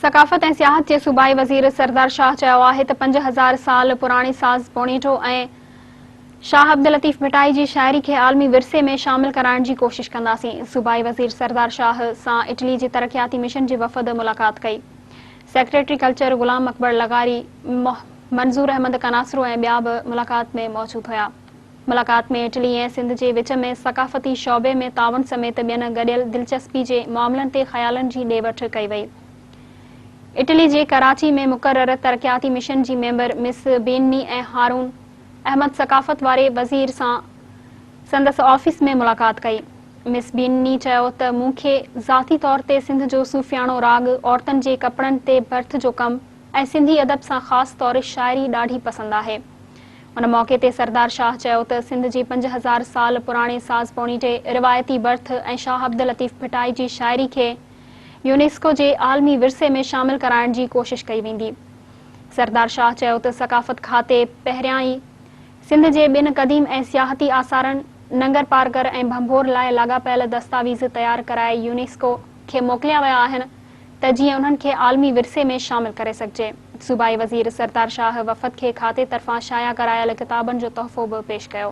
ثقافت ۽ سياحت جي صوبائي وزير سردار شاهه چيو آهي ته 5000 سال پراڻي ساز پوڻيٺو ۽ شاهه عبداللطيف ڀٽائي جي شاعري کي عالمي ورثي ۾ شامل ڪرائڻ جي ڪوشش ڪنداسين. صوبائي وزير سردار شاهه سان اٽلي جي ترقياتي مشن جي وفد ملاقات ڪئي. سيڪريٽري ڪلچر غلام اڪبر لغاري، منظور احمد قناصرو ۽ ٻيا به ملاقات ۾ موجود هيا. ملاقات ۾ اٽلي ۽ سنڌ جي وچ ۾ ثقافتي شعبي ۾ تعاون سميت ٻين گڏيل دلچسپي جي معاملن تي خيالن جي ڏي وٺ ڪئي وئي. اٽلي جي ڪراچي ۾ مقرر ترقياتي مشن جي ميمبر مس بينني ۽ هارون احمد ثقافت واري وزير سان سندس آفيس ۾ ملاقات ڪئي. مس بينني چيو ته مون کي ذاتي طور تي سنڌ جو صوفياڻو راڳ، عورتن جي ڪپڙن تي ڀرت جو ڪم ۽ سنڌي ادب سان خاص طور شاعري ڏاڍي پسند آهي. ان موقعي تي سردار شاهه چيو ته سنڌ جي 5000 سال پراڻي ساز پوڻيٽي، روايتي برٿ ۽ شاهه عبداللطيف ڀٽائي جي شاعري کي يونيسڪو جي عالمي ورثي ۾ شامل ڪرائڻ جي ڪوشش ڪئي ويندي. سردار شاهه چيو ته ثقافت کاتي پهريان ئي سنڌ جي ٻن قديم ۽ سياحتي آثارن ننگرپارڪر ۽ ڀنڀور لاء لاڳاپيل دستاويز تيار ڪرائي يونيسڪو کي موڪليا ويا آهن ته جيئن انهن کي عالمي ورثي ۾ شامل ڪري سگهجي. صوبائي وزير سردار شاهه وفد کي کاتي طرفان شايع ڪرايل ڪتابن جو تحفو به پيش ڪيو.